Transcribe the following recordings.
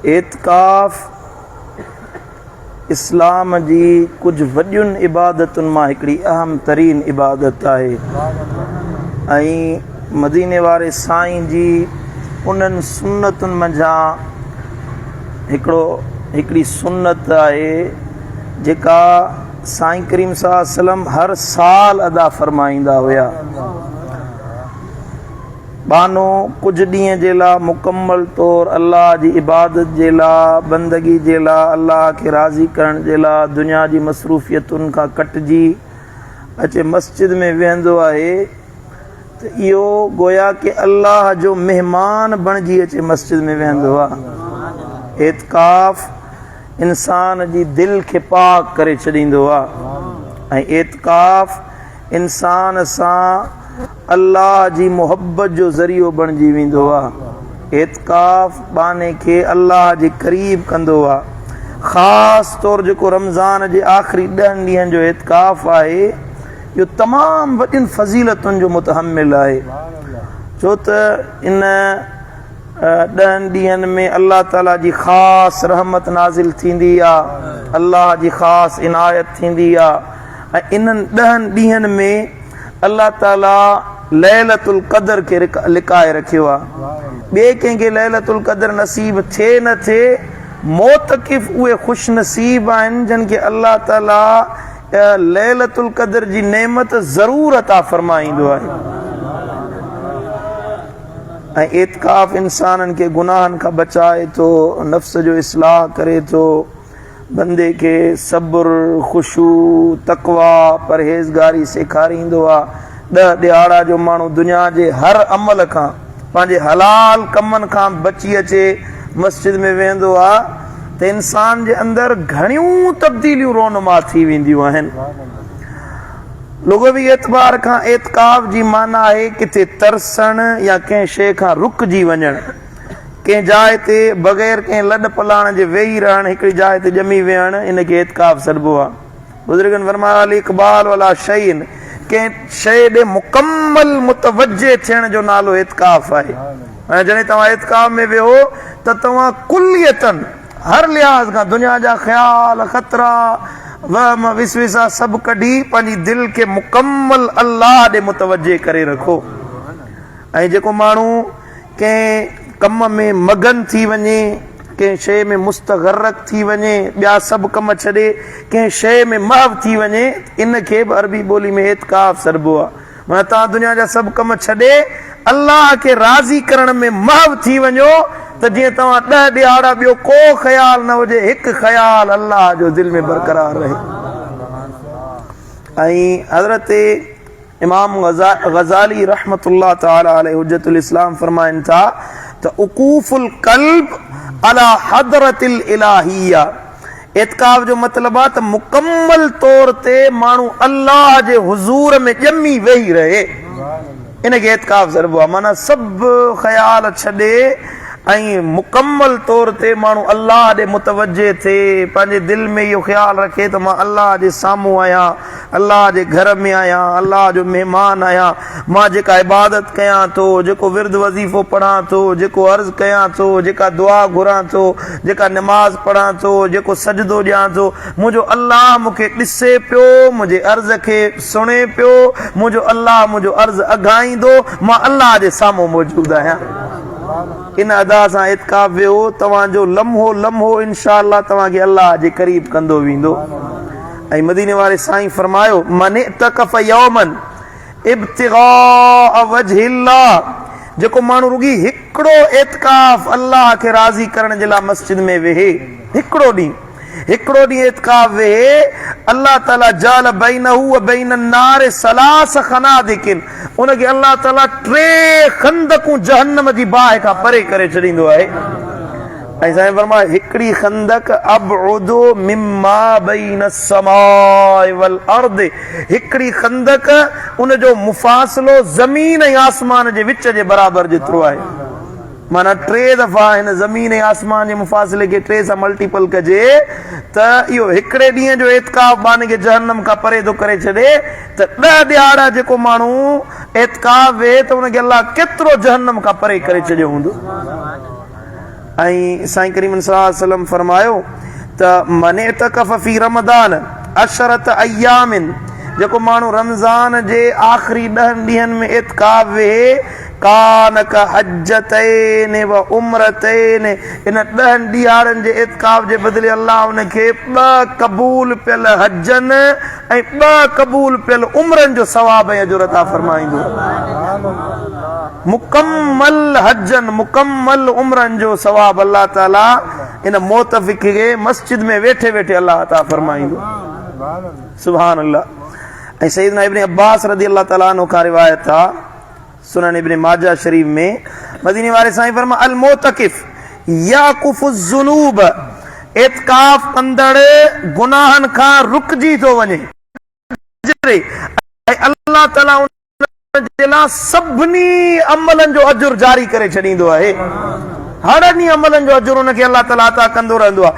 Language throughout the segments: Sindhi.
اعتڪاف اسلام جي ڪجهه وڏين عبادتن مان هڪڙي اهم ترين عبادت آهي ۽ مديني واري سائين جي انهن سنتن منجهان هڪڙو هڪڙي سنت آهي جيڪا سائين ڪريم صلي الله عليه وسلم هر سال ادا فرمائيندا هيا. ٻانهو ڪجهه ڏينهن جي لاء مڪمل طور الله جي عبادت جي لاء، بندگي جي لاء، الله کي راضي ڪرڻ جي لاء دنيا جي مصروفيتن کان ڪٽجي اچي مسجد ۾ ويهندو آهي ته اهو گويا ڪه الله جو مهمان بڻجي اچي مسجد ۾ ويهندو آهي. اعتڪاف انسان جي دل کي پاڪ ڪري ڇڏيندو آهي ۽ اعتڪاف انسان سان الله جي محبت جو ذريعو بڻجي ويندو آ. اعتڪاف ٻانهي کي الله جي قريب ڪندو آ. خاص طور جيڪو رمضان جي آخري ڏهن ڏينهن جو اعتڪاف آهي اهو تمام وڏين فضيلتن جو متحمل آهي ڇو ته ان ڏهن ڏينهن ۾ الله تعالي جي خاص رحمت نازل ٿيندي آ، الله جي خاص عنايت ٿيندي آ ۽ انهن ڏهن ڏينهن ۾ الله تعالي ليلة القدر کي لڪائي رکيو آهي. ٻئي ڪنهن کي ليلة القدر نصيب ٿئي نه ٿئي، معتڪف اهي خوش نصيب آهن جن کي الله تعالي ليلة القدر جي نعمت ضرور عطا فرمائيندو آهي. ۽ اعتڪاف انسانن کي گناهن کان بچائي ٿو، نفس جو اصلاح ڪري ٿو. بندي کي صبر، خشوع، تقويٰ، پرهيزگاري سيکاريندو آ. ڏھ ڏهاڙا جو ماڻهو دنيا جي هر عمل کان، پنهنجي حلال ڪمن کان بچي اچي مسجد ۾ ويهندو آ ته انسان جي اندر گهڻيون تبديليون رونما ٿي وينديون آهن. لغوي اعتبار کان اعتڪاف جي معنيٰ آهي ڪٿي ترسڻ يا ڪنهن شيء کان رڪجي وڃڻ. ڪنهن جاء تي بغير ڪنهن لڏ پلاڻ جي ويهي رهڻ، هڪڙي جاء تي ڄمي ويهڻ، ان کي اعتڪاف سڏبو آهي. بزرگن فرمايو الاقبال علي شيء ڪنهن شيء ڏي مڪمل متوجه ٿيڻ جو نالو اعتڪاف آهي. معنيٰ جڏهن توهان اعتڪاف ۾ ويهو ته توهان ڪليتاً هر لحاظ کان دنيا جا خيال، خطرا، وهم، وسوسا سڀ ڪڍي پنهنجي دل کي مڪمل الله ڏي متوجه ڪري رکو ۽ جيڪو ماڻهو ڪنهن ڪم ۾ مگن ٿي وڃي، ڪنهن شيء ۾ مستغرق ٿي وڃي، ٻيا سڀ ڪم ڇڏي ڪنهن شيء ۾ محو ٿي وڃي، ان کي به عربي ٻولي ۾ اعتڪاف سڏبو آهي. معنيٰ توهان دنيا جا سڀ ڪم ڇڏي الله کي راضي ڪرڻ ۾ محو ٿي وڃو ته جيئن توهان ڏهه ڏهاڙا ٻيو ڪو خيال نه هجي، هڪ خيال الله جو دل ۾ برقرار رهي. ۽ حضرت. امام غزالي رحمة الله تعالٰي عليه حجة الاسلام فرمائن ٿا ته وقوف القلب علي حضرة الاهيه اعتڪاف جو مطلب آهي ته مڪمل طور تي ماڻهو الله جي حضور ۾ ڄمي ويهي رهي ان کي اعتڪاف سڏبو آهي معنيٰ سڀ خيال ڇڏي ۽ مڪمل طور تي ماڻهو الله ڏي متوجه ٿئي پنهنجي دل ۾ اهو خيال رکي ته مان الله جي سامهون آهيان الله جي گهر ۾ آهيان، الله جو مهمان آهيان، مان جيڪا عبادت ڪيان ٿو، جيڪو ورد وظيفو پڙهان ٿو، جيڪو عرض ڪيان ٿو، جيڪا دعا گهران ٿو، جيڪا نماز پڙهان ٿو، جيڪو سجدو ڏيان ٿو، منهنجو الله مون کي ڏسي پيو، منهنجي عرض کي سڻي پيو، منهنجو الله منهنجو عرض اگهائيندو، مان الله جي سامهون موجود آهيان. ان ادا سان اعتڪاف ويهو، توهان جو لمحو لمحو انشاء الله توهان کي الله جي قريب ڪندو ويندو. ۽ مديني واري سائين فرمايو، من اعتڪف يوما ابتغاء وجه الله جيڪو ماڻهو رڳي هڪڙو اعتڪاف الله کي راضي ڪرڻ جي لاء مسجد ۾ ويهي، هڪڙو ڏينهن، هڪڙو ڏينهن اعتڪاف ويهي، الله تعالي جعل بينه وبين النار ثلاث خنادق ان کي الله تعالي ٽي خندقون جهنم جي باهه کان پري ڪري ڇڏيندو آهي. ۽ سائين فرمايو هڪڙي خندق ابعد مما بين السماء والارض هڪڙي خندق ان جو مفاصلو زمين ۽ آسمان جي وچ جي برابر جيترو آهي معنيٰ ٽي دفعا هن زمين ۽ آسمان جي مفاصلي کي ٽي سان ملٽيپل ڪجي ته اهو هڪڙي ڏينهن جو اعتڪاف ٻانهي کي جهنم کان پري ٿو ڪري ڇڏي ته ڏهه ڏهاڙا جيڪو ماڻهو اعتڪاف ويهي ته ان کي الله ڪيترو جهنم کان پري ڪري ڇڏيو هوندو. ۽ سائين ڪريم صلي الله عليه وسلم فرمايو ته من اعتڪف في رمضان عشرة ايام جيڪو ماڻهو رمضان جي آخري ڏهن ڏينهن ۾ اعتڪاف ويهي ڪان ڪحجتين و عمرتين ان ڏهن ڏيهاڙن جي اعتڪاف جي بدلي الله ان کي ٻه قبول پيل حجن ۽ ٻه قبول پيل عمرن جو ثواب ۽ اجر عطا فرمائيندو. مڪمل حجن، مڪمل عمرن جو ثواب الله تعالي ان معتڪف کي مسجد ۾ ويٺي ويٺي الله عطا فرمائيندو. سبحان الله. ۽ سيدنا ابن عباس رضي الله تعالي عنه کان روايت آ سنن ابن ماجه شريف ۾ مديني واري سائين فرمايو المعتڪف يعڪف الذنوب اعتڪاف ڪندڙ گناهن کان رڪجي ٿو وڃي ۽ الله تعالي ان جي لاء سڀني عملن جو اجر جاري ڪري ڇڏيندو آهي. هڙني عملن جو اجر ان کي الله تعالي عطا ڪندو رهندو آهي.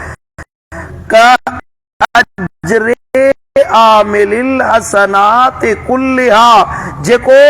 ڪاجر عامل الحسنات ڪلها جيڪو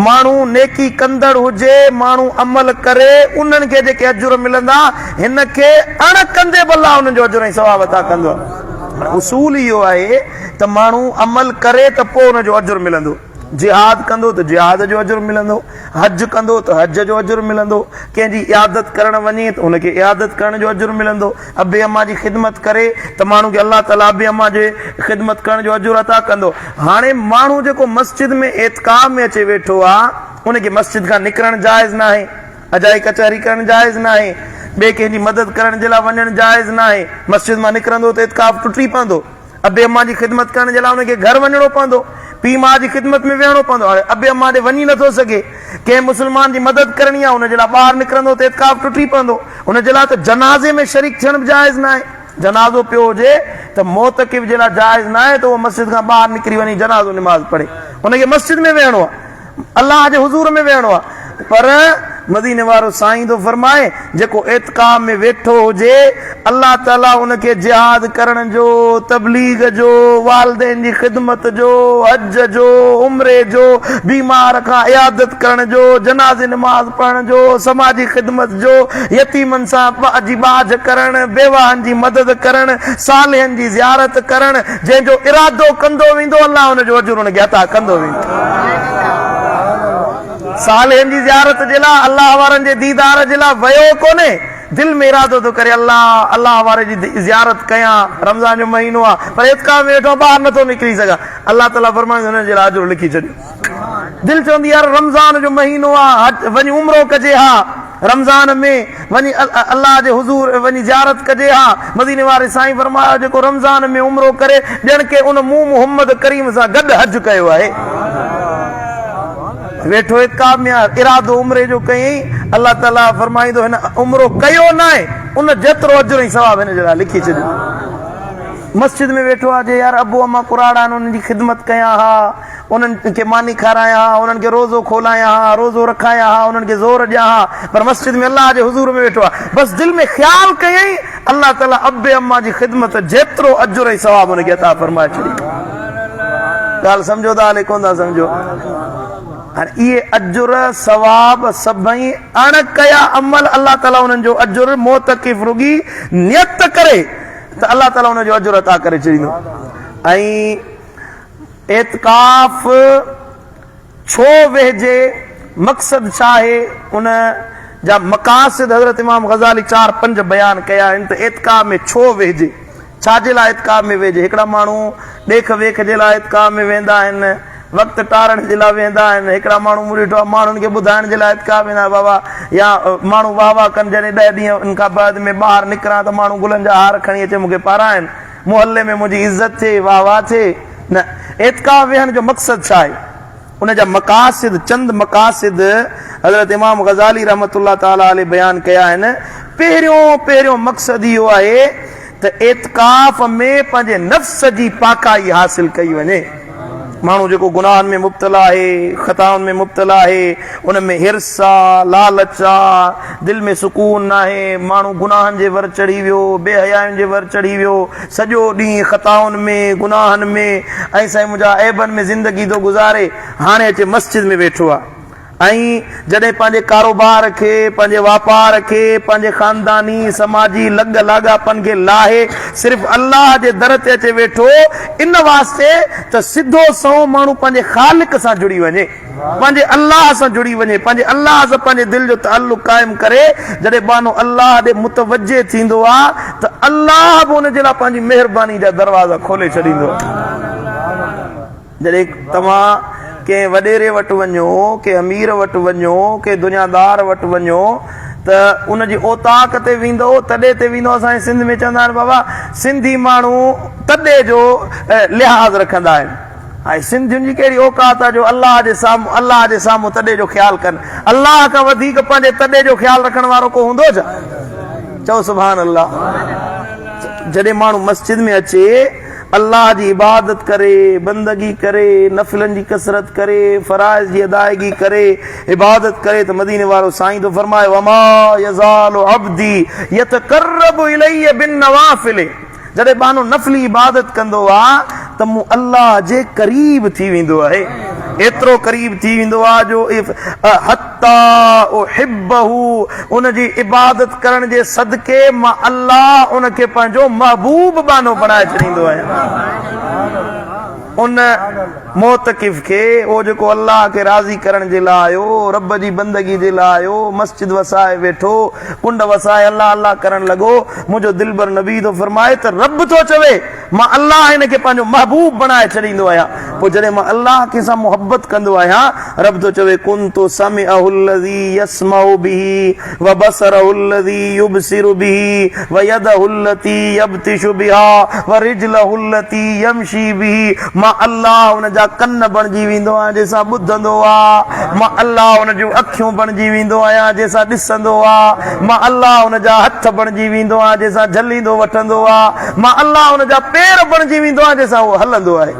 ماڻهو نيڪي ڪندڙ هجي، ماڻهو عمل ڪري، انهن کي جيڪي اجر ملندا، هن کي اڻ ڪندي به الله انهن جو اجر ۽ ثواب عطا ڪندو آهي. اصول اهو آهي ته ماڻهو عمل ڪري ته پوء ان جو اجر ملندو. جهاد ڪندو ته جهاد جو اجر ملندو، حج ڪندو ته حج جو اجر ملندو، ڪنهن جي عيادت ڪرڻ وڃي ته ان کي عيادت ڪرڻ جو اجر ملندو، ابي اما جي خدمت ڪري ته ماڻهو کي الله تعاليٰ ابي اما جي خدمت ڪرڻ جو اجر عطا ڪندو. هاڻي ماڻهو جيڪو مسجد ۾ اعتڪاف ۾ اچي ويٺو آ ان کي مسجد کان نڪرڻ جائز ناهي، اجائي ڪچهري ڪرڻ جائز ناهي، ٻئي ڪنهن جي مدد ڪرڻ جي لاء وڃڻ جائز ناهي، مسجد مان نڪرندو ته اعتڪاف ٽٽي پوندو. ابي امان جي خدمت ڪرڻ جي لاء ان کي گهر وڃڻو پوندو، پيء ماء جي خدمت ۾ ويهڻو پوندو، هاڻي ابي امان ڏي وڃي نٿو سگهي، ڪنهن مسلمان جي مدد ڪرڻي آهي ان جي لاء ٻاهر نڪرندو ته اعتڪاف ٽٽي پوندو، ان جي لاء ته جنازي ۾ شريڪ ٿيڻ به جائز ناهي، جنازو پيو هجي ته معتڪف جي لاء جائز ناهي ته اهو مسجد کان ٻاهر نڪري وڃي جنازو نماز پڙهي، ان کي مسجد ۾ ويهڻو آهي. الله جي حضور ۾ ويهڻو آهي پر مديني وارو سائين ٿو فرمائي جيڪو اعتڪاف ۾ ويٺو هجي الله تعالي ان کي جهاد ڪرڻ جو، تبليغ جو، والدين جي خدمت جو، حج جو، عمري جو، بيمار کان عيادت ڪرڻ جو، جنازي نماز پڙهڻ جو، سماجي خدمت جو، يتيمن سان جي ٻاجهه ڪرڻ، بيواهن جي مدد ڪرڻ، صالحن جي زيارت ڪرڻ، جنهن جو ارادو ڪندو ويندو الله ان جو اجر ان کي عطا ڪندو ويندو. صالحن جي زيارت جي لاء الله وارن جي ديدار جي لاء ويو ڪونهي دل ۾ ارادو ٿو ڪري الله الله واري جي زيارت ڪيان رمضان جو مهينو آ پر اعتڪاف ۾ ويٺو ٻاهر نٿو نڪري سگهان الله تعالي فرمائيندو هن جي لاء اجر لکي ڇڏيو. دل چوندي يار رمضان جو مهينو آ وڃي عمرو ڪجي ها رمضان ۾ وڃي الله جي حضور وڃي زيارت ڪجي ها مديني واري سائين فرمايو جيڪو رمضان ۾ عمرو ڪري ڄڻ ڪي ان مون محمد ڪريم سان گڏ حج ڪيو آهي ويٺو اعتڪاف ۾ ارادو عمري جو ڪيائين الله تعالي فرمائيندو هن عمرو ڪيو ناهي ان جيترو اجر ۽ ثواب هن جي لاء لکي ڇڏيو مسجد ۾ ويٺو آ جي يار ابو اما ڪراڙا آهن انهن جي خدمت ڪيان ها انهن کي ماني کارايان ها، انهن کي روزو کولايان ها، روزو رکايان ها، انهن کي زور ڏيان ها، پر مسجد ۾ الله جي حضور ۾ ويٺو آهي، بس دل ۾ خيال ڪيائين، الله تعاليٰ ابي اما جي خدمت جيترو اجر ۽ ثواب ان کي عطا فرمائي ڇڏي. ڳالهه سمجهو ٿا الائي ڪونه ٿا سمجهو؟ هاڻي اهي اجر ثواب سڀئي اڻ ڪيا عمل الله تعاليٰ انهن جو اجر معتڪف رڳي نيت ڪري ته الله تعاليٰ ان جو اجر عطا ڪري ڇڏيندو ۽ اعتڪاف ڇو ويهجي، مقصد ڇا آهي، ان جا مقاصد حضرت امام غزالي چار پنج بيان ڪيا آهن ته اعتڪاف ۾ ڇو ويهجي، ڇا جي لاء اعتڪاف ۾ ويهجي، هڪڙا ماڻهو ڏيک ويک جي لاء اعتڪاف ۾ ويندا آهن، وقت ٽارڻ جي لاء ويهندا آهن، هڪڙا ماڻهو مون ڏٺو آهي ماڻهن کي ٻڌائڻ جي لاء اعتڪاف ويندا آهن بابا يا ماڻهو واهه واهه ڪن جڏهن ڏهه ڏينهن ان کان بعد ۾ ٻاهر نڪران ته ماڻهو گلن جا هار کڻي اچي مون کي پارائن. محلي ۾ منهنجي عزت ٿئي، واهه واهه ٿئي. نه، اعتڪاف ويهڻ جو مقصد ڇا آهي؟ ان جا مقاصد، چند مقاصد حضرت امام غزالي رحمة الله تعالٰي عليه بيان ڪيا آهن. پهريون پهريون مقصد اهو آهي ته اعتڪاف ۾ پنهنجي نفس جي پاڪائي حاصل ڪئي وڃي. ماڻهو جيڪو گناهن ۾ مبتلا آهي، خطائن ۾ مبتلا آهي، ان ۾ حرص آ، لالچ آ، دل ۾ سڪون ناهي، ماڻهو گناهن جي ور چڙهي ويو، بي حيائين جي ور چڙهي ويو، سڄو ڏينهن خطائن ۾، گناهن ۾ ۽ سائين منهنجا عيبن ۾ زندگي ٿو گذاري، هاڻي اچي مسجد ۾ ويٺو آ. ۽ جڏهن پنهنجي ڪاروبار کي، پنهنجي واپار کي، پنهنجي خانداني، سماجي لڳ لاڳاپن کي لاهي صرف الله جي در تي اچي ويٺو، ان واسطي ته سڌو سنئون ماڻهو پنهنجي خالق سان جڙي وڃي، پنهنجي الله سان جڙي وڃي، پنهنجي الله سان پنهنجي دل جو تعلق قائم ڪري، جڏهن ٻانهو الله ڏي متوجه ٿيندو آ ته الله به ان جي لاء پنهنجي مهرباني جا دروازا کولي ڇڏيندو آ. جڏهن توهان ڪنهن وڏيري وٽ وڃو، ڪنهن امير وٽ وڃو، ڪنهن دنيادار وٽ وڃو ته ان جي اوطاق تي ويندؤ، تڏي تي ويندؤ، اسان جي سنڌ ۾ چوندا آهن بابا سنڌي ماڻهو تڏي جو لحاظ رکندا آهن. هاڻي سنڌين جي ڪهڙي اوقات آهي جو الله جي سامهون الله جي سامهون تڏي جو خيال ڪن. الله کان وڌيڪ پنهنجي تڏي جو خيال رکڻ وارو ڪو هوندو ڇا؟ چئو سبحان الله. جڏهن ماڻهو مسجد ۾ اچي الله جي عبادت ڪري، بندگي ڪري، نفلن جي ڪثرت ڪري، فرائض جي ادائگي ڪري، عبادت ڪري ته مديني وارو سائين ٿو فرمائي وما يزال عبدي يتقرب الي بالنوافل جڏهن ٻانهو نفلي عبادت ڪندو آ ته مون الله جي قريب ٿي ويندو آهي ايترو قريب ٿي ويندو آ جو حتي احبه ان جي عبادت ڪرڻ جي صدقي مان الله ان کي پنهنجو محبوب ٻانهو بڻائي ڇڏيندو آهيان. ان معتڪف کي اهو جيڪو الله کي راضي ڪرڻ جي لاء آيو، رب جي بندگي جي لاء آيو، مسجد وسائي ويٺو، ڪنڊ وسائي الله الله ڪرڻ لڳو، منهنجو دلبر نبي ٿو فرمائي ته رب ٿو چوي مان الله هن کي پنهنجو محبوب بڻائي ڇڏيندو آهيان. پوء جڏهن مان الله کي سان محبت ڪندو آهيان، رب ٿو چوي، ڪنت سمعه الذي يسمع به وبصره الذي يبصر به ويده التي يبطش بها ورجله التي يمشي به مان الله ان جا ڪن بڻجي ويندو آهيان جنهن سان ٻڌندو آ، مان الله ان جون اکيون بڻجي ويندو آهيان جنهن سان ڏسندو آ، مان الله ان جا هٿ بڻجي ويندو آهيان جنهن سان جهليندو وٺندو آ. مان الله ان جا پير بڻجي ويندو آهيان جنهن سان هو هلندو آهي.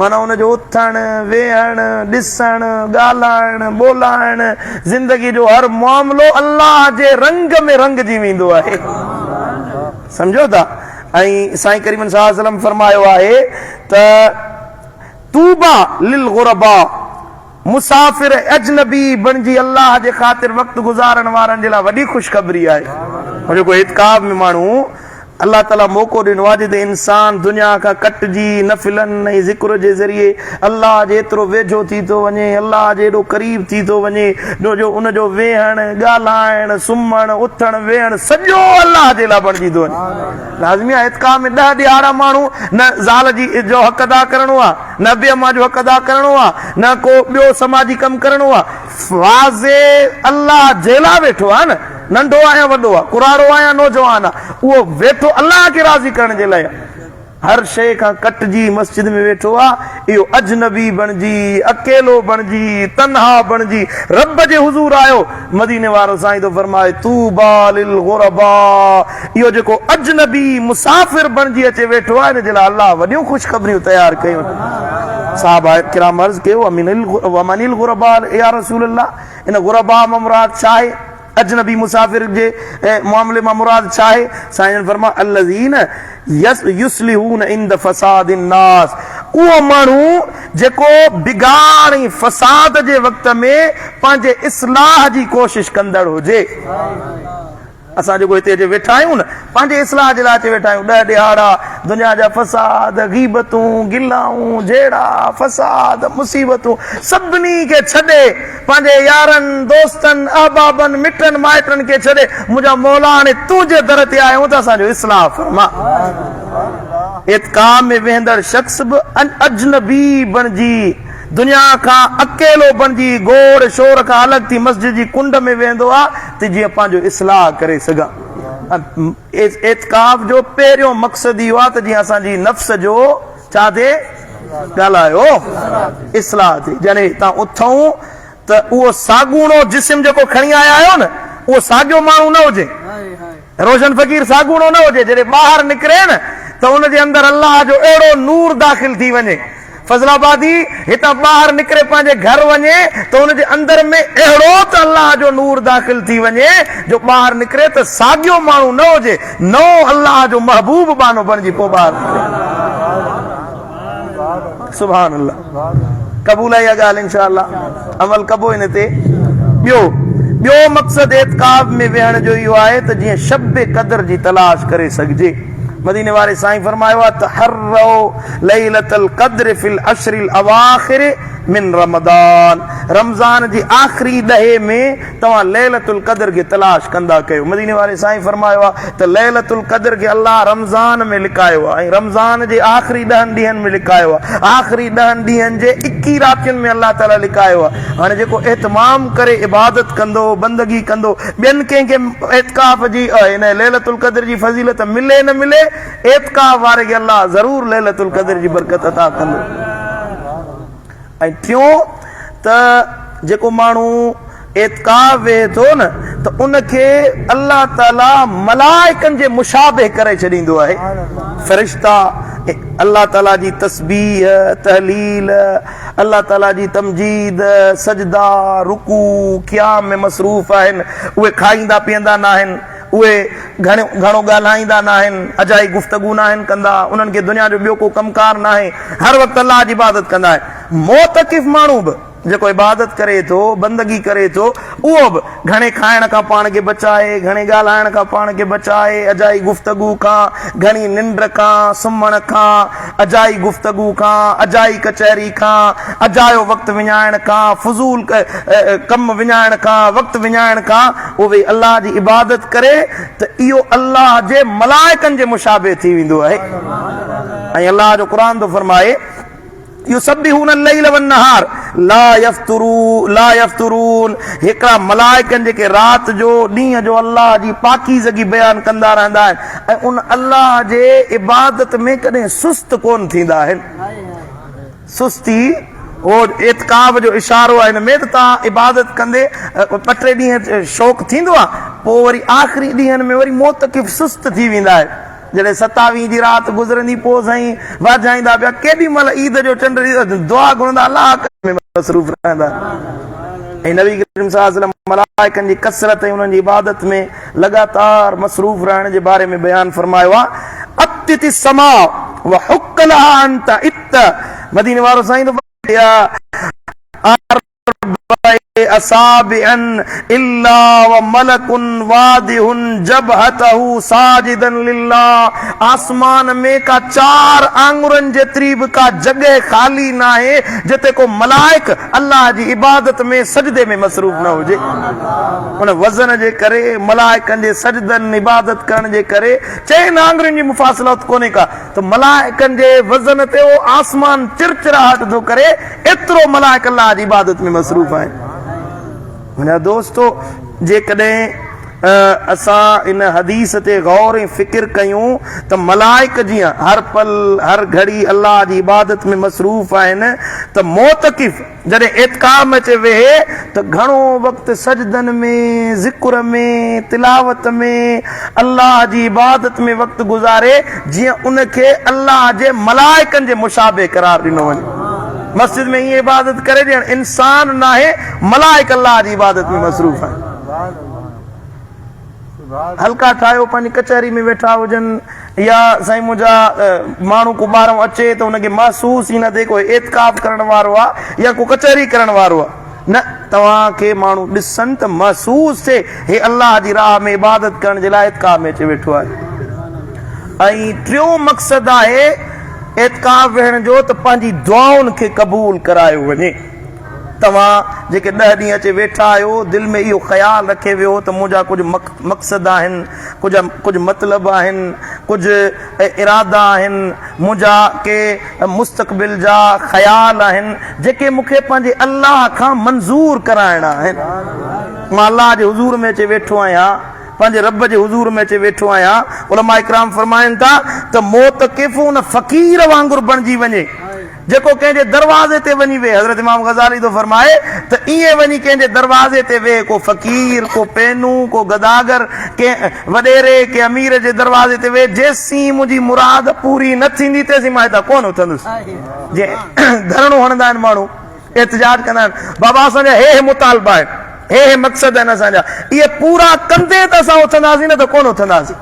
معنيٰ ان جو اٿڻ، ويهڻ، ڏسڻ، ڳالهائڻ، ٻولائڻ، زندگي جو هر معاملو الله جي رنگ ۾ رنگجي ويندو آهي. سمجهو ٿا؟ ۽ سائين ڪريم صلي الله عليه وسلم فرمايو آهي ته طوبيٰ للغرباء مسافر ۽ اجنبي بڻجي الله جي خاطر وقت گذارڻ وارن جي لاء وڏي خوشخبري آهي. جيڪو اعتڪاف ۾ ماڻهو الله تعالي موقعو ڏنو آهي جتي انسان دنيا کان ڪٽجي نفلن ۽ ذڪر جي ذريعي الله جي ايترو ويجهو ٿي ٿو وڃي الله جي ايڏو قريب ٿي ٿو وڃي جو جو ان جو ويهڻ ڳالهائڻ سمهڻ اٿڻ ويهڻ سڄو الله جي لاء بڻجي ٿو وڃي. لازمي آهي اعتڪاف ۾ ڏهه ڏهاڙا ماڻهو نه زال جي جو حق ادا ڪرڻو آهي نه ابي امان جو حق ادا ڪرڻو آ نه ڪو ٻيو سماجي ڪم ڪرڻو آ واضح الله جي لاء ويٺو آ نه ننڍو آ يا وڏو آ ڪراڙو آ يا نوجوان آ اهو ويٺو الله کي راضي ڪرڻ جي لاء آ هر شيء کان ڪٽجي مسجد ۾ ويٺو آ اهو اجنبي بڻجي اڪيلو بڻجي تنها بڻجي رب جي حضور آيو مديني وارو سائين ٿو فرمائي طوبيٰ للغرباء اهو جيڪو اجنبي مسافر بڻجي اچي ويٺو آهي ان جي لاء الله وڏيون خوشخبريون تيار ڪيون آهن. صحابه ڪرام عرض ڪيو ومن الغرباء يا رسول الله ان غرباء مان مراد ڇا آهي؟ اجنبي مسافر جي معاملي مان مراد ڇا آهي؟ سائين جن فرمايو الذين يصلحون عند فساد الناس اهو ماڻهو جيڪو بگاڙ ۽ فساد جي وقت ۾ پنهنجي اصلاح جي ڪوشش ڪندڙ هجي. اسان جيڪو هتي اچي ويٺا آهيون نه پنهنجي اصلاح جي لاء اچي ويٺا آهيون. ڏهه ڏهاڙا دنيا جا فساد، غيبتون، گلائون، جهيڙا، فساد، مصيبتون سڀني کي ڇڏي پنهنجي يارن، دوستن، احبابن، مٽن مائٽن کي ڇڏي منهنجا مولا هاڻي تنهنجي در تي آيا آهيون ته اسان جو اصلاح فرما. اعتڪاف ۾ ويهندڙ شخص به اجنبي بڻجي دنيا کان اڪيلو بڻجي گوڙ شور کان الڳ ٿي مسجد جي ڪنڊ ۾ ويهندو آ ته جيئن پنهنجو اصلاح ڪري سگهان. اعتڪاف جو پهريون مقصد اهو آ ته جيئن اسان جي نفس جو ڇا ٿئي؟ ڳالهايو اصلاح ٿئي. جڏهن هتان اٿئون ته اهو ساڳوڻو جسم جيڪو کڻي آيا آهيو نه اهو ساڳيو ماڻهو نه هجي. روشن فقير ساڳوڻو نه هجي. جڏهن ٻاهر نڪري نه ته ان جي اندر الله جو اهڙو نور داخل ٿي وڃي. فضل آبادي هتان ٻاهر نڪري پنهنجي گهر وڃي ته ان جي اندر ۾ اهڙو ته الله جو نور داخل ٿي وڃي جو ٻاهر نڪري ته ساڳيو ماڻهو نه هجي، نئون الله جو محبوب ٻانهو بڻجي پوء ٻاهر نڪري. سبحان الله. قبول آهي اها ڳالهه انشاء الله عمل ڪبو ان تي. ٻيو ٻيو مقصد اعتڪاف ۾ ويهڻ جو اهو آهي ته جيئن شب قدر جي تلاش ڪري سگهجي. مديني واري سائين فرمايو آهي تحروا ليلة القدر في العشر الاواخر من رمضان رمضان جي آخري ڏهي ۾ توهان ليلة القدر کي تلاش ڪندا ڪيو. مديني واري سائين فرمايو آهي ته ليلة القدر کي الله رمضان ۾ لڪايو آهي ۽ رمضان جي آخري ڏهن ڏينهن ۾ لڪايو آهي. آخري ڏهن ڏينهن جي اڪي راتين ۾ الله تعالي لڪايو آهي. هاڻي جيڪو اهتمام ڪري عبادت ڪندو، بندگي ڪندو، ٻين ڪنهن کي اعتڪاف جي ان ليلة القدر جي فضيلت ملي نه ملي، اعتڪاف واري کي الله ضرور ليلة القدر جي برڪت عطا ڪندو. ۽ ٽيون ته جيڪو ماڻهو اعتڪاف ويهي ٿو نه ته ان کي الله تعالي ملائڪن جي مشابه ڪري ڇڏيندو آهي. فرشتا الله تعالي جي تسبيح، تهليل، الله تعالي جي تمجيد، سجدا، رڪوع، قيام ۾ مصروف آهن، اهي کائيندا پيئندا ناهن. اهي گهڻو ڳالهائيندا ناهن، اجائي گفتگو ناهن ڪندا، انهن کي دنيا جو ٻيو ڪو ڪم ڪار ناهي، هر وقت الله جي عبادت ڪندا آهن. معتڪف ماڻهو به جيڪو عبادت ڪري ٿو، بندگي ڪري ٿو، اهو به گهڻي کائڻ کان پاڻ کي بچائي، گهڻي ڳالهائڻ کان پاڻ کي بچائي، اجائي گفتگو کان، گهڻي ننڊ کان، سمهڻ کان، اجائي گفتگو کان، اجائي ڪچهري کان، اجايو وقت وڃائڻ کان، فضول ڪم وڃائڻ کان، وقت وڃائڻ کان اهو ويهي الله جي عبادت ڪري ته اهو الله جي ملائڪن جي مشابه ٿي ويندو آهي ۽ الله جو قرآن ٿو فرمائي يسبحون الليل والنهار لا يفترون لا يفترون هڪڙا ملائڪن جيڪي رات جو ڏينهن جو الله جي پاڪيزگي بيان ڪندا رهندا آهن ۽ ان الله جي عبادت ۾ ڪڏهن سست ڪون ٿيندا آهن. سستي، اهو اعتڪاف جو اشارو آهي هن ۾ ته توهان عبادت ڪندي ٻه ٽي ڏينهن شوق ٿيندو آهي پوء وري آخري ڏينهن ۾ وري معتڪف سست ٿي ويندا آهن جڏهن ستاويهين جي رات گذرندي پوء سائين واجهائيندا پيا ڪيڏي مهل عيد جو چنڊ دعا گهرندا الله ۾ مصروف رهندا ۽ نبي ڪريم صلي الله عليه وسلم ملائڪن جي ڪثرت ۽ انهن جي عبادت ۾ لڳاتار مصروف رهڻ جي باري ۾ بيان فرمايو آهي اتت السماء وحق لها ان تعت مديني وارو سائين ٿو اربع اصابع الا وملڪ واضع جبهته ساجدا لله آسمان ۾ ڪا چار آڱرن جيتري به ڪا جڳهه خالي ناهي جتي ڪو ملائڪ الله جي عبادت ۾ سجدي ۾ مصروف نه هجي. ان وزن جي ڪري، ملائڪن جي سجدن، عبادت ڪرڻ جي ڪري، چئن آڱرين جي مفاصلت ڪونهي ڪا ته ملائڪن جي وزن تي اهو آسمان چرچراهٽ ٿو ڪري، ايترو ملائڪ الله جي عبادت ۾ مصروف آهن. منهنجا دوستو! جيڪڏهن اسان ان حديث تي غور ۽ فڪر ڪيون ته ملائڪ جيئن هر پل هر گهڙي الله جي عبادت ۾ مصروف آهن ته معتڪف جڏهن اعتڪاف ۾ اچي ويهي ته گهڻو وقت سجدن ۾، ذڪر ۾، تلاوت ۾، الله جي عبادت ۾ وقت گذاري جيئن ان کي الله جي ملائڪن جي مشابه قرار ڏنو وڃي. مسجد ۾ ائين عبادت ڪري ڄڻ انسان ناهي ملائڪ الله جي عبادت ۾ مصروف آهن. حلقا ٺاهيو پنهنجي ڪچهري ۾ ويٺا هجن يا سائين منهنجا ماڻهو ڪو ٻاهران اچي ته ان کي محسوس ئي نه ٿئي ڪو اعتڪاف ڪرڻ وارو آ يا ڪو ڪچهري ڪرڻ وارو آ نه توهان کي ماڻهو ڏسن ته محسوس ٿئي هي الله جي راهه ۾ عبادت ڪرڻ جي لاء اعتڪاف ۾ اچي ويٺو آهي ۽ ٽيون مقصد آهي اعتڪاف ويهڻ جو ته پنهنجي دعائن کي قبول ڪرايو وڃي. توهان جيڪي ڏهه ڏينهن اچي ويٺا آهيو، دل ۾ اهو خيال رکي ويهو ته منهنجا ڪجهه مقصد آهن، ڪجهه ڪجهه مطلب آهن، ڪجهه ارادا آهن، منهنجا ڪي مستقبل جا خيال آهن، جيڪي مون کي پنهنجي الله کان منظور ڪرائڻا آهن. مان الله جي حضور ۾ اچي ويٺو آهيان، پنهنجي رب جي حضور ۾ اچي ويٺو آهيان. علماء ڪرام فرمائن ٿا ته معتڪف ان فقير وانگر بڻجي وڃي، جيڪو ڪنهن جي دروازي تي وڃي ويهي، حضرت امام غزالي ٿو فرمائي ته ائين وڃي ڪنهن جي دروازي تي ويهي، ڪو فقير، ڪو پينو، ڪو گداگر، ڪنهن وڏيري، ڪنهن امير جي دروازي تي ويهي، جيسين منهنجي مراد پوري نه ٿيندي تيسين مان هتان ڪونه اٿندس. جيئن ڌرڻو هڻندا آهن ماڻهو، احتجاج ڪندا آهن، بابا اسان جا هي هي مطالبا آهن، هي هي مقصد آهن اسان جا، اهي پورا ڪندي ته اسان اٿنداسين نه ته ڪونه اٿنداسين.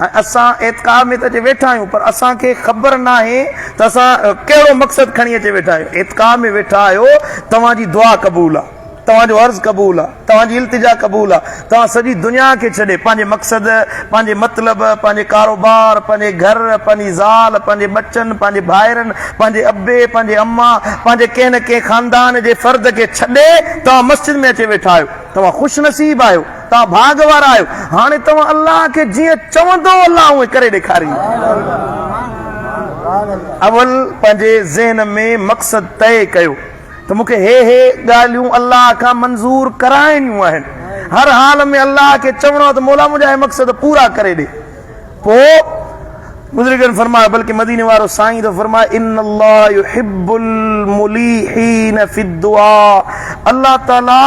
۽ اسان اعتڪاف ۾ ته اچي ويٺا آهيون پر اسان کي خبر ناهي ته اسان ڪهڙو مقصد کڻي اچي ويٺا آهيون. اعتڪاف ۾ ويٺا آهيو توهان جي دعا قبول آ، توهان جو عرض قبول آ، توهان جي التجا قبول آ، توهان سڄي دنيا کي ڇڏي پنهنجي مقصد، پنهنجي مطلب، پنهنجي ڪاروبار، پنهنجي گهر، پنهنجي زال، پنهنجي ٻچن، پنهنجي ڀائرن، پنهنجي ابي، پنهنجي اما، پنهنجي ڪنهن نه ڪنهن خاندان جي فرد کي ڇڏي توهان مسجد ۾ اچي ويٺا آهيو. توهان خوش نصيب آهيو. توهان ڀاڳ وارا آهيو، هاڻي توهان الله کي جيئن چوندؤ الله اونئين ڪري ڏيکاريندو. اول پنهنجي ذهن ۾ مقصد طئي ڪيو ته مون کي هي هي ڳالهيون الله کان منظور ڪرائڻيون آهن. هر حال ۾ الله کي چوڻو آهي ته مولا منهنجا هي مقصد پورا ڪري ڏي. پوء بزرگن فرمايو بلڪه مديني وارو سائين ٿو فرمائي ان الله يحب المليحين في الدعاء الله تعالي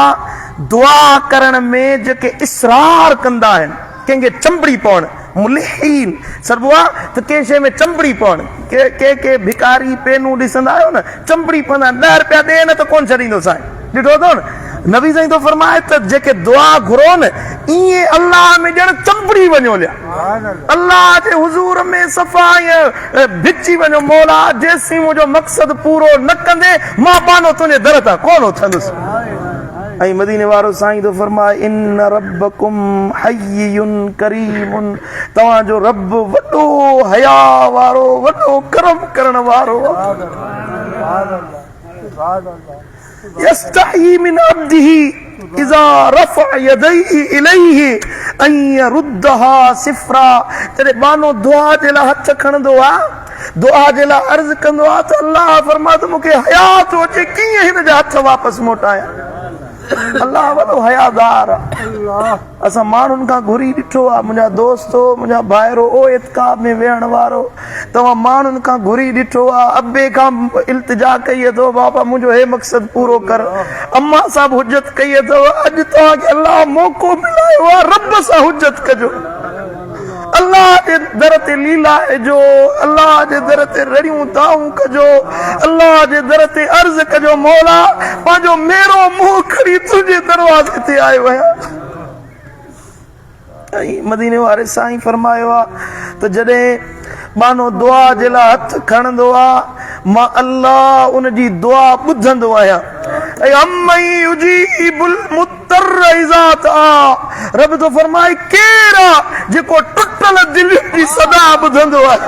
دعا ڪرڻ ۾ جيڪي اصرار ڪندا آهن ڪنهن کي چنبڙي پوڻ ملحين سڏبو آهي ته ڪنهن شيء ۾ چنبڙي پوڻ ڪي ڪي ڪي ڀڪاري پينون ڏسندا آهيو نه چنبڙي پوندا آهن ڏهه رپيا ڏي نه ته ڪونه ڇڏيندو سائين ڏٺو اٿو نه نبي سائين ٿو فرمائي ته جيڪي دعا گهرو نه ائين الله ۾ ڄڻ چنبڙي وڃو ليا الله جي حضور ۾ صفا ائين ڀچي وڃو مولا جيسين منهنجو مقصد پورو نه ڪندي مان ٻانهو تنهنجي در تان ڪونه اٿندس. ۽ مديني وارو سائين ٿو فرمائي ان ربڪم حيي ڪريم توهان جو رب وڏو حيا وارو وڏو ڪرم ڪرڻ وارو آهي. يستحيي من عبده اذا رفع يديه اليه ان يردها صفرا جڏهن ٻانهو دعا جي لاء هٿ کڻندو آ دعا جي لاء عرض ڪندو آ ته الله فرمائي ٿو مون کي حيا ٿو اچي ڪيئن هن جا هٿ واپس موٽايان الله وڏو حيادار آ اسان ماڻهن کان گهري ڏٺو آ منهنجا دوستو منهنجا ڀائرو او اعتڪاف ۾ ويهڻ وارو توهان ماڻهن کان گهري ڏٺو آ ابي کان التجا ڪئي اٿو بابا منهنجو هي مقصد پورو ڪر اما سان به حجت ڪئي اٿو اڄ توهان کي الله موقعو ملايو آ رب سان حجت ڪجو الله جي در تي ليلائجو، الله جي در تي رڙيون دانهون ڪجو، الله جي در تي عرض ڪجو مولا پنهنجو ميرو منهن کڻي تنهنجي دروازي تي آيو آهيان. ۽ مديني واري سائين فرمايو آ ته جڏهن ٻانهو دعا جي لاء هٿ کڻندو آ مان الله ان جي دعا ٻڌندو آهيان. ۽ امن يجيب تر اذا دعا، رب ٿو فرمائي ڪير آ جيڪو ٽٽل دلين جي صدا ٻڌندو آهي.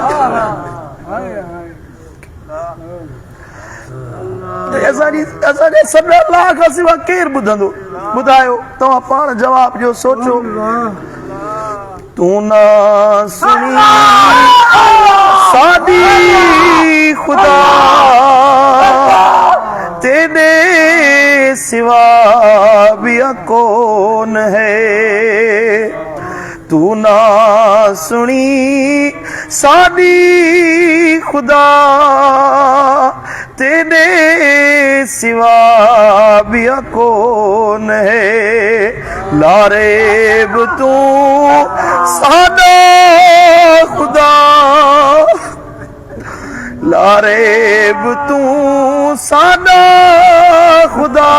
اسان جي اسان جا سڏ الله کان سوا ڪير ٻڌندو؟ ٻڌايو توهان پاڻ جواب ڏيو سوچو. تون نه سڻي ساڏي خدا تيڏي سوا ٻيا ڪون هي تون نه سڻي ساڏي خدا تيڏي سوا ٻيا ڪون هي لاريب تون ساڏا خدا لاريب تون ساڏا خدا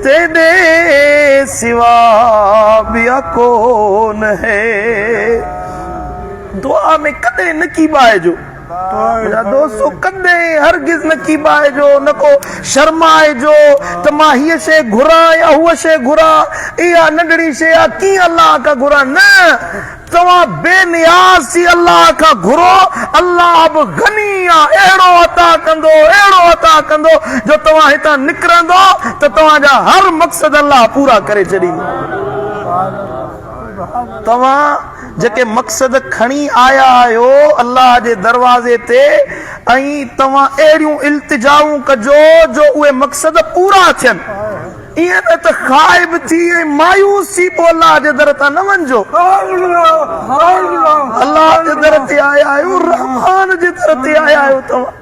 تيڏي سوا ٻيا ڪون هي دعا ۾ ڪڏهن نه ڪيٻائجو منهنجا دوستو ڪڏهن هرگز نه ڪيٻائجو نه ڪو شرمائجو ته مان هيء شيء گهران يا هوء شيء گهران، اها ننڍڙي شيء آ ڪيئن الله کان گهران، نه توهان بي نياز ٿي الله کان گهرو، الله به غني آ اهڙو عطا ڪندو اهڙو عطا ڪندو جو توهان هتان نڪرندو ته توهان جا هر مقصد الله پورا ڪري ڇڏيندو. توهان جيڪي مقصد کڻي آيا آهيو الله جي دروازي تي ۽ توهان اهڙيون التجائون ڪجو جو اهي مقصد پورا ٿين ائين نه ته خائب ٿي ۽ مايوس ٿي پوء الله جي در تان نه وڃجو. الله جي در تي آيا آهيو رحمان جي در تي آيا آهيو توهان.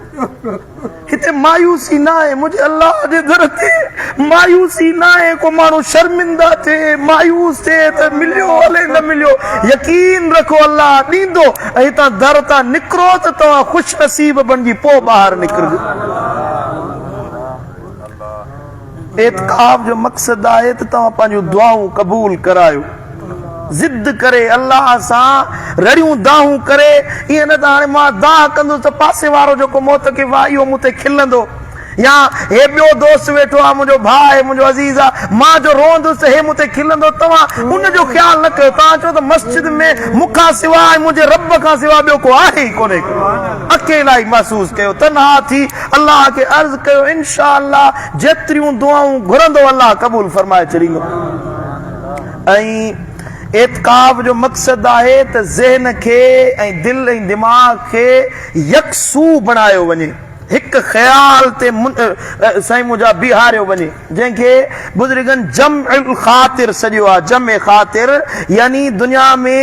هتي مايوسي ناهي، منهنجي الله جي در تي مايوسي ناهي، ڪو ماڻهو شرمنده ٿئي، مايوس ٿئي ته مليو الئي نه مليو، يقين رکو الله ڏيندو ۽ هتان در تان نڪرو ته توهان خوش نصيب بڻجي پوء ٻاهر نڪرجو. اعتڪاف جو مقصد آهي ته توهان پنهنجون دعائون قبول ڪرايو. ضد ڪري الله سان رڙيون دانهون ڪري، ائين نه ته هاڻي مان دانهن ڪندس ته پاسي وارو جيڪو معتڪف آهي اهو مون تي کلندو يا هي ٻيو دوست ويٺو آهي منهنجو ڀاء آهي منهنجو عزيز آهي مان جو روئندس ته هي مون تي کلندو توهان ان جو خيال نه ڪيو توهان چئو ته مسجد ۾ مون کان سواء ۽ منهنجي رب کان سواء ٻيو ڪو آهي ئي ڪونهي ڪو اڪيلائي محسوس ڪيو تنها ٿي الله کي عرض ڪيو انشاء الله جيتريون دعائون گهرندو الله قبول فرمائي ڇڏيندو. ۽ اعتڪاف جو مقصد آهي ته ذهن کي ۽ دل ۽ دماغ کي يڪسو بڻايو وڃي، هڪ خيال تي سائين منهنجا بيهاريو وڃي، جنهن کي بزرگن جمع الخاطر سڏيو آهي، جمع خاطر يعني دنيا ۾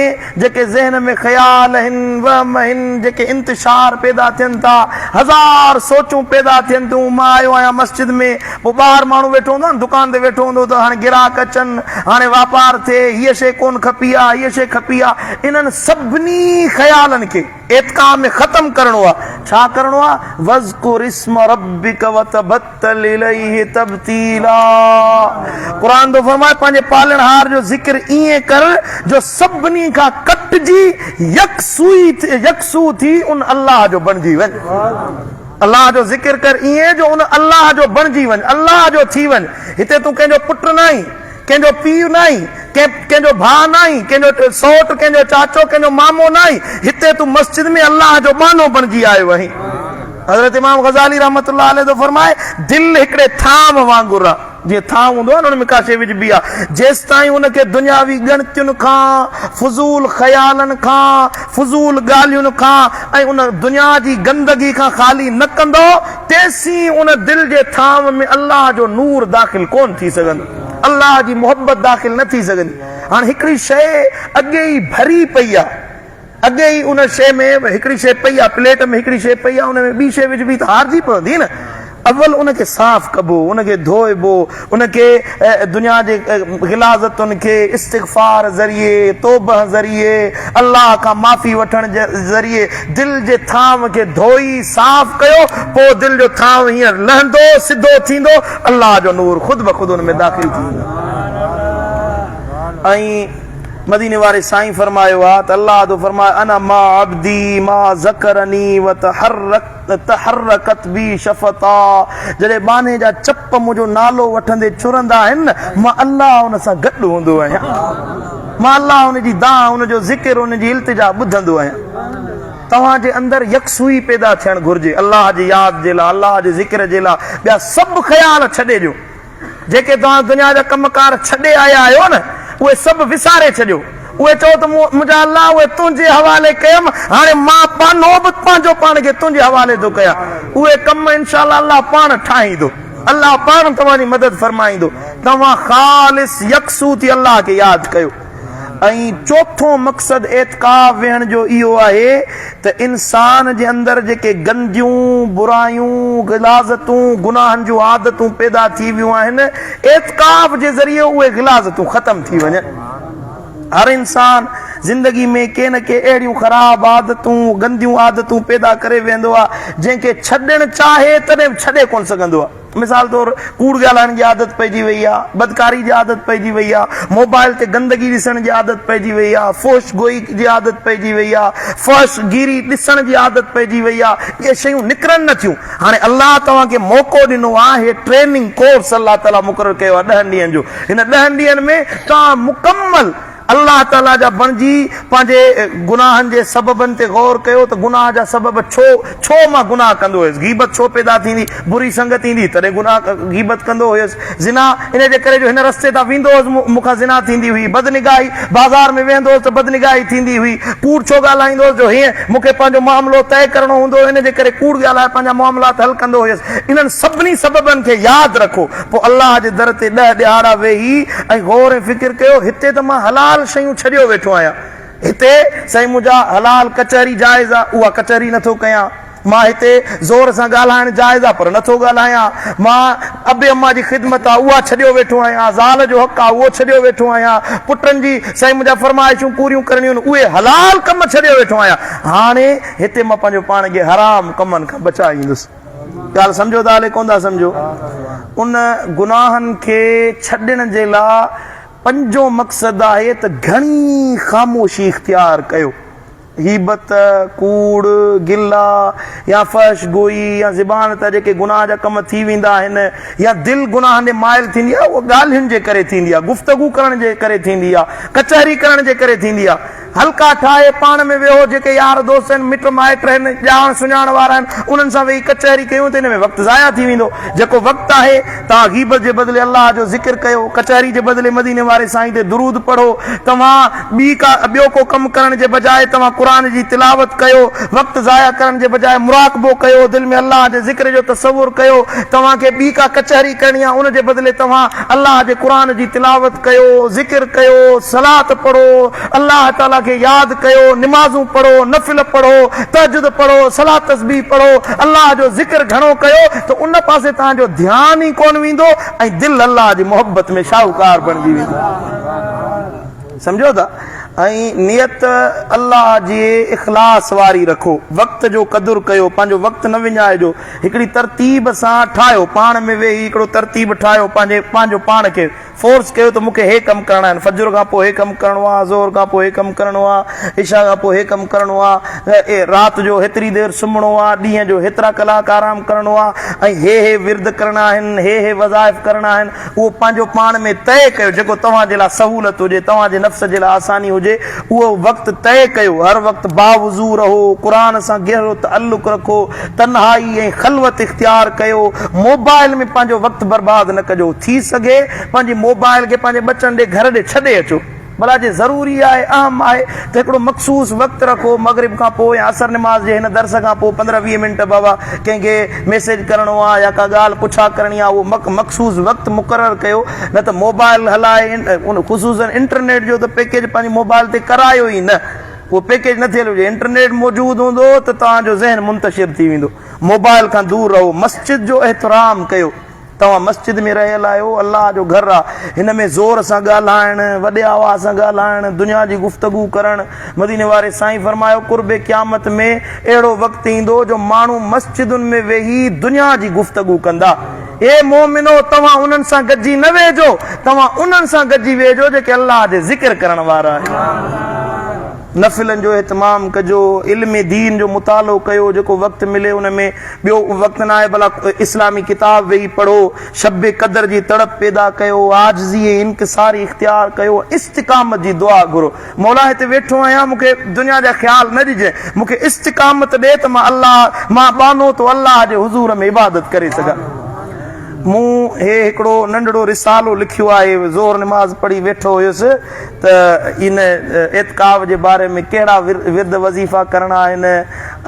جيڪي ذهن ۾ خيال آهن، وهم آهن، جيڪي انتشار پيدا ٿين ٿا، هزار سوچون پيدا ٿين ٿيون، مان آيو آهيان مسجد ۾، پوء ٻاهر ماڻهو ويٺو هوندو آهي نه، دڪان تي ويٺو هوندو ته هاڻي گراهڪ اچن، هاڻي واپار ٿئي، هيء شيء ڪونه کپي ها، هيء شيء کپي ها، انهن سڀني خيالن کي اعتڪاف ۾ ختم ڪرڻو آهي، ڇا ڪرڻو آهي؟ واذڪر اسم ربک وتبتل اليه تبتيلا قرآن ٿو فرمائي پنهنجي پالڻهار جو ذڪر ائين ڪر جو سڀني کان ڪٽجي يڪسو ٿي ان الله جو بڻجي وڃ. الله جو ذڪر ڪر ائين جو ان الله جو بڻجي وڃ، الله جو ٿي وڃ. هتي تون ڪنهن جو پٽ ناهين، ڪنهن جو پيء ناهين، ڪنهن جو ڀاء ناهين، ڪنهن جو سئوٽ، ڪنهن جو چاچو، ڪنهن جو مامو ناهين، هتي تون مسجد ۾ الله جو ٻانهو بڻجي آيو آهين. حضرت امام غزالي رحمة الله عليه ٿو فرمائي، دل هڪڙي ٿانو وانگر آ. جيئن ٿانء هوندو آهي نه ان ۾ ڪا شيء وجهبي آهي، جيستائين ان کي دنياوي ڳڻتين کان، فضول خيالن کان، فضول ڳالهين کان ۽ ان دنيا جي گندگي کان خالي نه ڪندو، تيسين ان دل جي ٿانء ۾ الله جو نور داخل ڪونه ٿي سگهندو، الله جي محبت داخل نه ٿي سگهندي. هاڻ هڪڙي شيء اڳي ئي ڀري پئي آهي، اڳي ئي ان شيء ۾ هڪڙي شيء پئي آهي، پليٽ ۾ هڪڙي شيء پئي آهي، ان ۾ ٻي شيء وجهبي ته هارجي پوندي نه. اول ان کي صاف ڪبو، ان کي ڌوئبو، ان کي دنيا جي غلاظتن کي استغفار ذريعي، توبه ذريعي، الله کان معافي وٺڻ ذريعي دل جي ٿانو کي ڌوئي صاف ڪيو، پوء دل جو ٿانو هينئر لهندو، سڌو ٿيندو، الله جو نور خود بخود ان ۾ داخل ٿي ويندو. ۽ مديني واري سائين فرمايو آ ته الله ٿو فرمائي انا مع عبدي ما ذڪرني وتحرڪت بي شفتا جڏهن ٻانهي جا چپ منهنجو نالو وٺندي چرندا آهن مان الله ان سان گڏ هوندو آهيان مان الله ان جي دانهن ان جو ذڪر ان جي التجا ٻڌندو آهيان توهان جي اندر يڪسوئي پيدا ٿيڻ گهرجي الله جي ياد جي لاء الله جي ذڪر جي لاء ٻيا سڀ خيال ڇڏي ڏيو جيڪي توهان دنيا جا ڪم ڪار ڇڏي آيا آهيو نه، اهي سڀ وساري ڇڏيو. اهي چئو ته منهنجا الله اهي تنهنجي حوالي ڪيم، هاڻي مان ٻانهو به پنهنجو پاڻ کي تنهنجي حوالي ٿو ڪيان. اهي ڪم انشاء الله الله پاڻ ٺاهيندو. الله پاڻ توهان جي مدد فرمائيندو. توهان خالص يڪسو ٿي الله کي ياد ڪيو. ۽ چوٿون مقصد اعتڪاف ويهڻ جو اهو آهي ته انسان جي اندر جيڪي گنديون، برايون، غلاظتون، گناهن جون عادتون پيدا ٿي ويون آهن، اعتڪاف جي ذريعي اهي غلاظتون ختم ٿي وڃن. هر انسان زندگي ۾ ڪي نه ڪي اهڙيون خراب عادتون، گنديون عادتون پيدا ڪري ويهندو آهي، جنهن کي ڇڏڻ چاهي تڏهن به ڇڏي ڪونه سگهندو آهي. مثال طور ڪوڙ ڳالهائڻ جي عادت پئجي وئي آ، بدڪاري جي عادت پئجي وئي آ، موبائل تي گندگي ڏسڻ جي عادت پئجي وئي آ، فحش گوئي جي عادت پئجي وئي آ، فحش گيري ڏسڻ جي عادت پئجي وئي آ، اهي شيون نڪرن نه ٿيون. هاڻي الله توهان کي موقعو ڏنو آ، هي ٽريننگ ڪورس الله تعاليٰ مقرر ڪيو آ ڏهن ڏينهن جو، هن ڏهن ڏينهن ۾ توهان مڪمل الله تعاليٰ جا بڻجي پنهنجي گناهن جي سببن تي غور ڪيو ته گناهه جا سبب ڇو ڇو مان گناهه ڪندو هيس غيبت ڇو پيدا ٿيندي بري سنگت ايندي تڏهن گناهه غيبت ڪندو هيس زنا ان جي ڪري جو هن رستي تان ويندو هيس مون کان زنا ٿيندي هئي بدنگاهي بازار ۾ ويهندو هيس ته بدنگاهي ٿيندي هئي ڪوڙ ڇو ڳالهائيندو هيس جو هيئن مون کي پنهنجو معاملو طئي ڪرڻو هوندو هو ان جي ڪري ڪوڙ ڳالهائي پنهنجا معاملات حل ڪندو هيس انهن سڀني سببن کي ياد رکو پوء الله جي در تي ڏهه ڏهاڙا ويهي ۽ غور ۽ فڪر ڪيو، هتي ته مان حلال شيون ڇڏيو ويٺو آهيان. هتي سائين منهنجا حلال ڪچهري جائز آ، اها ڪچهري نٿو ڪيان. مان هتي زور سان ڳالهائڻ جائز آ، پر نٿو ڳالهايان. مان ابي اما جي خدمت آ، اها ڇڏيو ويٺو آهيان. زال جو حق آ، اهو ڇڏيو ويٺو آهيان. پٽن جي سائين منهنجا فرمائشون پوريون ڪرڻيون آهن، اهي حلال ڪم ڇڏيو ويٺو آهيان. هاڻي هتي مان پنهنجو پاڻ کي حرام ڪمن کان بچائيندس. ڳالهه سمجهو ٿا الائي ڪونه ٿا سمجهو. ان گناهن کي ڇڏڻ جي لاء پنجون مقصد آهي ته گهڻي خاموشي اختيار ڪيو. غيبت، ڪوڙ، گلا يا فحش گوئي يا زبان تان جيڪي گناهه جا ڪم ٿي ويندا آهن يا دل گناهن ڏي مائل ٿيندي آهي اها ڳالهين جي ڪري ٿيندي آهي، گفتگو ڪرڻ جي ڪري ٿيندي آهي، ڪچهري ڪرڻ جي ڪري ٿيندي آهي. حلقا ٺاهي پاڻ ۾ ويهو، جيڪي يار دوست آهن، مٽ مائٽ آهن، ڄاڻ سڃاڻ وارا آهن، انهن سان ويهي ڪچهري ڪيون ته ان ۾ وقت ضايع ٿي ويندو. جيڪو وقت آهي، توهان غيبت جي بدلي الله جو ذڪر ڪيو، ڪچهري جي بدلي مديني واري سائين تي درود پڙهو، توهان ٻي ڪا ٻيو ڪو ڪم ڪرڻ جي بجاء توهان قرآن جي تلاوت ڪيو، وقت ضايع ڪرڻ جي بجاء مراقبو ڪيو، دل ۾ الله جي ذڪر جو تصور ڪيو، توهان کي ٻي ڪا ڪچهري ڪرڻي آهي ان جي بدلي توهان الله جي قرآن جي تلاوت ڪيو، ذڪر ڪيو، صلات پڙهو، الله تعالي کي ياد ڪيو، نمازون پڙهو، نفل پڙهو، تهجد پڙهو، صلات تسبيح پڙهو، الله جو ذڪر گهڻو ڪيو ته ان پاسي توهان جو ڌيان ئي ڪونه ويندو ۽ دل الله جي محبت ۾ شاهوڪار بڻجي ويندي. سمجهو ٿا؟ ۽ نيت الله جي اخلاص واري رکو، وقت جو قدر ڪيو، پنهنجو وقت نه وڃائجو، هڪڙي ترتيب سان ٺاهيو، پاڻ ۾ ويهي هڪڙو ترتيب ٺاهيو پنهنجي پنهنجو پاڻ کي. فورس ڪيو ته مون کي هي ڪم ڪرڻا آهن، فجر کان پوء هي ڪم ڪرڻو آهي، ظهر کان پوء هي ڪم ڪرڻو آهي، عشاء کان پوء هي ڪم ڪرڻو آهي، رات جو هيتري دير سمهڻو آهي، ڏينهن جو هيترا ڪلاڪ آرام ڪرڻو آهي ۽ هي هي ورد ڪرڻا آهن، هي هي وظائف ڪرڻا آهن، اهو پنهنجو پاڻ ۾ طئي ڪيو، جيڪو توهان جي لاء سهولت هجي، توهان جي نفس جي لاء آساني هجي، اهو وقت طئي ڪيو، هر وقت باوضو رهو، قرآن سان گهرو تعلق رکو، تنهائي ۽ خلوت اختيار ڪيو، موبائل ۾ پنهنجو وقت برباد نه ڪجو، ٿي سگهي پنهنجي موبائل کي پنهنجي ٻچن ڏي گهر ڏي ڇڏي اچو، ڀلا جي ضروري آهي اهم آهي ته هڪڙو مخصوص وقت رکو، مغرب کان پوء يا عصر نماز جي هن درس کان پوء 15 20 منٽ بابا ڪنهن کي ميسيج ڪرڻو آهي يا ڪا ڳالهه پڇا ڪرڻي آهي اهو مخصوص وقت مقرر ڪيو نه ته موبائل هلائي خصوصا انٽرنيٽ جو ته پيڪيج پنهنجي موبائل تي ڪرايو ئي نه. اهو پيڪيج نه ٿيل هجي، انٽرنيٽ موجود هوندو ته توهان جو ذهن منتشر ٿي ويندو. موبائل کان دور رهو، مسجد جو احترام ڪيو، توهان مسجد ۾ رهيل آهيو، الله جو گهر آهي، هن ۾ زور سان ڳالهائڻ، وڏي آواز سان ڳالهائڻ، دنيا جي گفتگو ڪرڻ، مديني واري سائين فرمايو قرب قيامت ۾ اهڙو وقت ايندو جو ماڻهو مسجدن ۾ ويهي دنيا جي گفتگو ڪندا. اي مؤمنو! توهان انهن سان گڏجي نه ويهجو، توهان انهن سان گڏجي ويهجو جيڪي الله جي ذڪر ڪرڻ وارا آهن. نفلن جو اهتمام ڪجو، علم دين جو مطالعو ڪيو، جيڪو وقت ملي ان ۾ ٻيو وقت ناهي ڀلا اسلامي ڪتاب ويهي پڙهو، شب قدر جي تڙپ پيدا ڪيو، عاجزي ۽ انڪساري اختيار ڪيو، استقامت جي دعا گهرو. مولا هتي ويٺو آهيان مون کي دنيا جا خيال نه ڏجين مون کي استقامت ڏي ته مان الله مان ٻانهو تو الله جي حضور ۾ عبادت ڪري سگهان. مون هي هڪڙو ننڍڙو رسالو لکيو آهي ظهر نماز پڙهي ويٺو هيس ته ان اعتڪاف جي باري ۾ ڪهڙا ورد وظيفا ڪرڻا آهن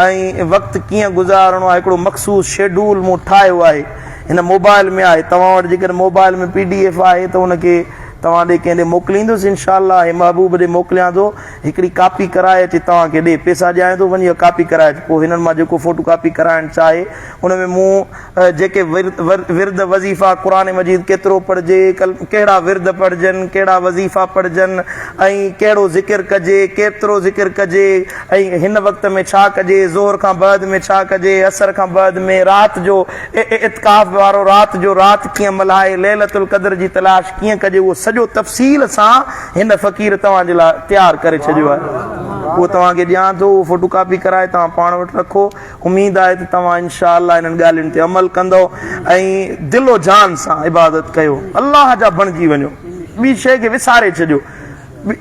۽ وقت ڪيئن گذارڻو آهي هڪڙو مخصوص شيڊول مون ٺاهيو آهي هن موبائل ۾ آهي توهان وٽ جيڪڏهن موبائل ۾ پي ڊي ايف آهي ته ان کي توهان ڏي ڪنهن ڏي موڪليندس انشاء الله هي محبوب ڏي موڪليان ٿو هڪڙي ڪاپي ڪرائي اچي توهان کي ڏي پيسا ڏيانء ٿو وڃي اها ڪاپي ڪرائي اچ پوء هنن مان جيڪو فوٽو ڪاپي ڪرائڻ چاهي ان ۾ مون جيڪي ورد وظيفا قرآن مجيد ڪيترو پڙهجي ڪهڙا ورد پڙهجن ڪهڙا وظيفا پڙهجن ۽ ڪهڙو ذڪر ڪجي ڪيترو ذڪر ڪجي ۽ هن وقت ۾ ڇا ڪجي ظهر کان بعد ۾ ڇا ڪجي عصر کان بعد ۾ رات جو اعتڪاف وارو رات جو رات ڪيئن ملهائي، ليلة القدر جي تلاش ڪيئن ڪجي اهو سڄو تفصيل سان هن فقير توهان جي لاء تيار ڪري ڇڏيو آهي. اهو توهان کي ڏيان ٿو، اهو فوٽو ڪاپي ڪرائي توهان پاڻ وٽ رکو. اميد آهي ته توهان انشاء الله انهن ڳالهين تي عمل ڪندؤ ۽ دل و جان سان عبادت ڪيو. الله جا بڻجي وڃو. ٻي شيء کي وساري ڇڏيو.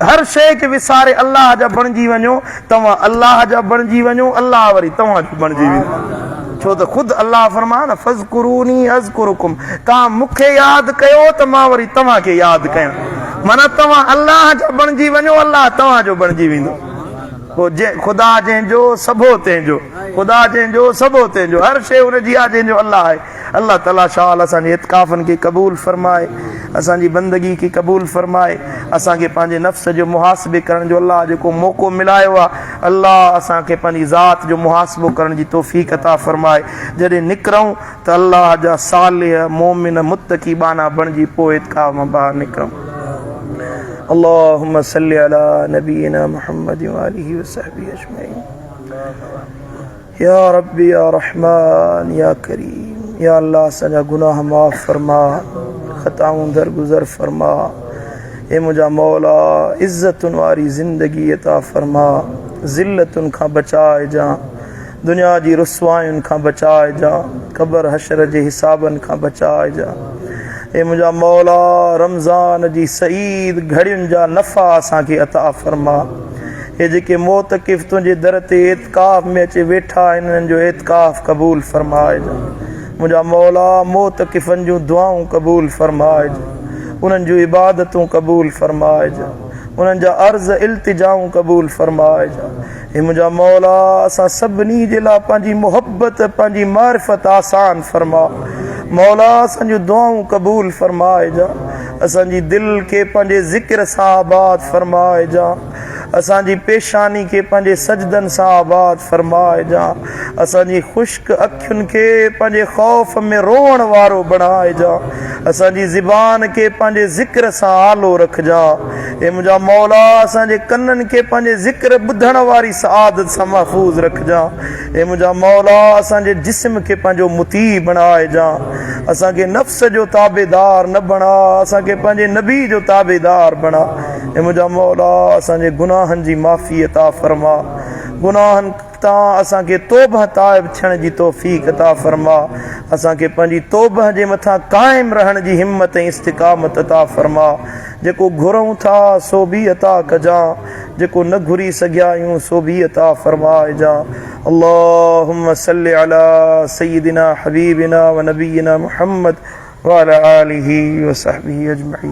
هر شيء کي وساري الله جا بڻجي وڃو، توهان الله جا بڻجي وڃو، الله وري توهان جو بڻجي ويندو. ڇو ته خود الله فرمايو نه فاذڪروني اذڪرڪم توهان مون کي ياد ڪيو ته مان وري توهان کي ياد ڪيان. معنيٰ توهان الله جا بڻجي وڃو، الله توهان جو بڻجي ويندو. پوء خدا جنهن جو سڀو تنهن جو، خدا جنهن جو سڀو تنهن جو، هر شيء ان جي آهي جنهن جو الله آهي. الله تعالي شال اسان جي اعتڪافن کي قبول فرمائي اسان جي بندگي کي قبول فرمائي اسان کي پنهنجي نفس جو محاسبي ڪرڻ جو الله جيڪو موقعو ملايو آهي الله اسان کي پنهنجي ذات جو محاسبو ڪرڻ جي توفيق عطا فرمائي جڏهن نڪرون ته الله جا صالح مومن متقي ٻانها بڻجي پوء اعتڪاف مان ٻاهر نڪرون اللهم صل علي نبينا محمد وآله وصحبه اجمعين يا رب يا رحمان يا ڪريم يا الله اسان جا گناهه معاف فرما خطائون درگذر فرما اي منهنجا مولا عزتن واري زندگي عطا فرما، ذلتن کان بچائجان، دنيا جي رسواين کان بچائجان، قبر حشر جي حسابن کان بچائجان. اي منهنجا مولا رمضان جي سعيد گهڙين جا نفع اسان کي عطا فرما. هي جيڪي معتڪف تنهنجي در تي اعتڪاف ۾ اچي ويٺا آهن انهن جو اعتڪاف قبول فرمائجان. منهنجا مولا معتڪفن جون دعائون قبول فرمائج، انهن جون عبادتون قبول فرمائج، انهن جا عرض التجائون قبول فرمائج. اي منهنجا مولا اسان سڀني جي لاء پنهنجي محبت پنهنجي معرفت آسان فرما. مولا اسان جون دعائون قبول فرمائج، اسان جي دل کي پنهنجي ذڪر سان آباد فرمائج، اسان جي پيشاني کي پنهنجي سجدن سان آباد فرمائجان، اسان جي خشڪ اکين کي پنهنجي خوف ۾ روئڻ وارو بڻائجان، اسان جي زبان کي پنهنجي ذڪر سان آلو رکجان. اي منهنجا مولا! اسان جي ڪنن کي پنهنجي ذڪر ٻڌڻ واري سعادت سان محفوظ رکجان. اي منهنجا مولا! اسان جي جسم کي پنهنجو مطيع بڻائجان. اسان کي نفس جو تابعدار نه بڻاء، اسان کي پنهنجي نبي جو تابعدار بڻاء. اي منهنجا مولا! اسان جي گناهن جي معافي عطا فرما. گناهن تان اسان کي توبه تائب ٿيڻ جي توفيق عطا فرما. اسان کي پنهنجي توبه جي مٿان قائم رهڻ جي همت ۽ استقامت عطا فرما. جيڪو گهرون ٿا سو به عطا ڪجان، جيڪو نه گهري سگهيا آهيون سو به عطا فرمائجان. اللهم صل علي سيدنا حبيبنا ونبينا محمد وعلي آله وصحبه اجمعين.